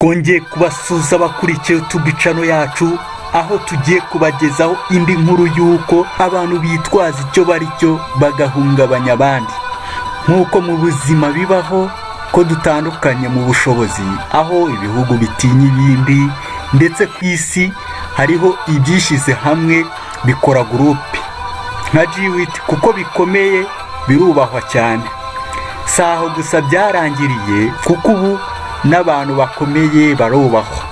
Twongeye kubasuhuza abakurikiye YouTube channel yacu, aho tugiye kubagezaho indi nkuru y'uko abantu bitwaza icyo bari cyo bagahungabanya abandi. Nk'uko mu buzima bibaho ko dutandukanye mu bushobozi, aho ibihugu bitinya ibindi, ndetse ku isi hariho ibyishyize hamwe bikora groupe nka G8, kuko bikomeye, birubahwa cyane. Si aho gusa byarangiriye, kuko ubu n'abantu bakomeye barubahwa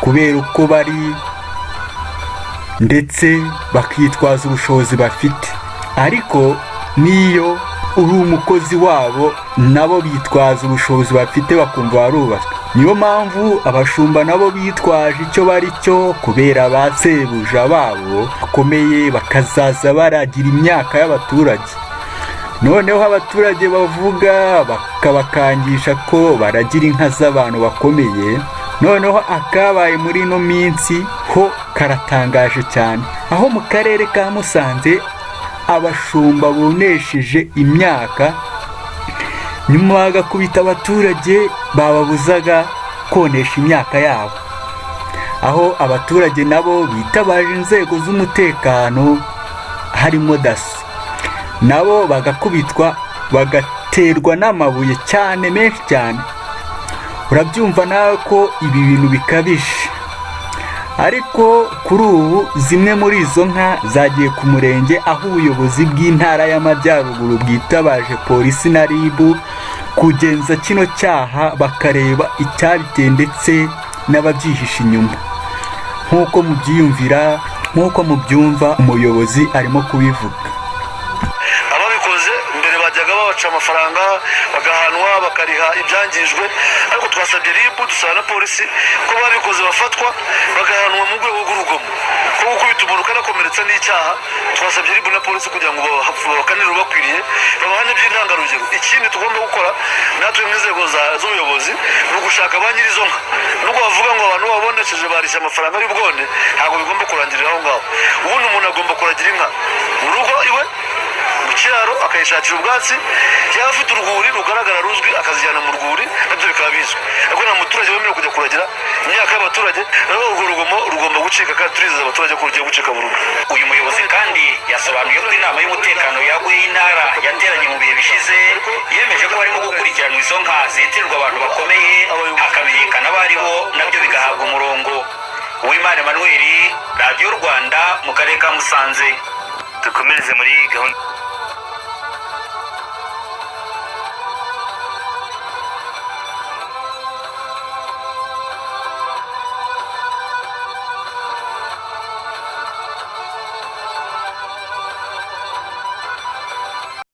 kubera uko bari, ndetse bakitwaza ubushobozi bafite. Ariko n'iyo uri umukozi wabo, nabo bitwaza ubushobozi bafite, bakumva barubaswe. Niyo mpamvu abashumba nabo bitwaje icyo bari cyo kubera ba sebuja babo bakomeye, bakazaza baragira imyaka y'abaturage. Noneho abaturage bavuga, bakabakangisha ko baragira inka z'abantu bakomeye. Noneho akabaye muri ino minsi ho karatangaje cyane, aho mu karere ka Musanze abashumba bonesheje imyaka, nyuma bagakubita abaturage bababuzaga konesha imyaka yabo, aho abaturage nabo bitabaje inzego z'umutekano harimo DASSO, nabo bagakubitwa, bagaterwa n'amabuye cyane, menshi cyane. Urabyumva nawe ko ibi bintu bikabije. Ariko kuri ubu zimwe muri izo nka zagiye ku murenge, aho ubuyobozi bw'Intara y'Amajyaruguru bwitabaje polisi na RIB kugenza kino cyaha, bakareba icyabiteye ndetse n'ababyihishe inyuma. Nk'uko mubyiyumvira, nk'uko mubyumva, umuyobozi arimo kubivuga. Ababikoze mbere bajyaga babaca amafaranga, bagahanwa, bakariha ibyangijwe, ariko twasabye RIB, dusaba na polisi ko babikoze bafatwa, bagahanwa mu rwego rw'urugomo, ko gukubita umuntu ukanakomeretsa n'icyaha. Twasabye RIB na polisi kugira ngo babakanire ubakwiriye, babahane by'intangarugero. Ikindi tugomba gukora natwe nk'inzego z'ubuyobozi ni ugushaka ba nyiri izo nka. Nubwo bavuga ngo abantu babonesheje barishye amafaranga y'ubwone, ntabwo bigomba kurangirira aho ngaho. Ubundi umuntu agomba kuragira inka mu rugo iwe, mu kiraro, akayishakira ubwatsi. Yaba afite urwuri rugaragara ruzwi, akazijyana mu rwuri, nabyo bikaba bizwi. Ariko nta muturage wemerewe kujya kuragira imyaka y'abaturage. Rero urwo rugomo rugomba gucika, kandi turizeza abaturage ko rugiye gucika burundu. Uyu muyobozi kandi yasobanuye ko inama y'umutekano yaguye y'intara yateranye mu bihe bishize yemeje ko harimo gukurikiranwa izo nka zitirirwa abantu bakomeye, hakamenyekana abo ari bo, nabyo bigahabwa umurongo. Uwimana Emmanuel, Radiyo Rwanda, mu karere ka Musanze. Dukomereze muri gahunda.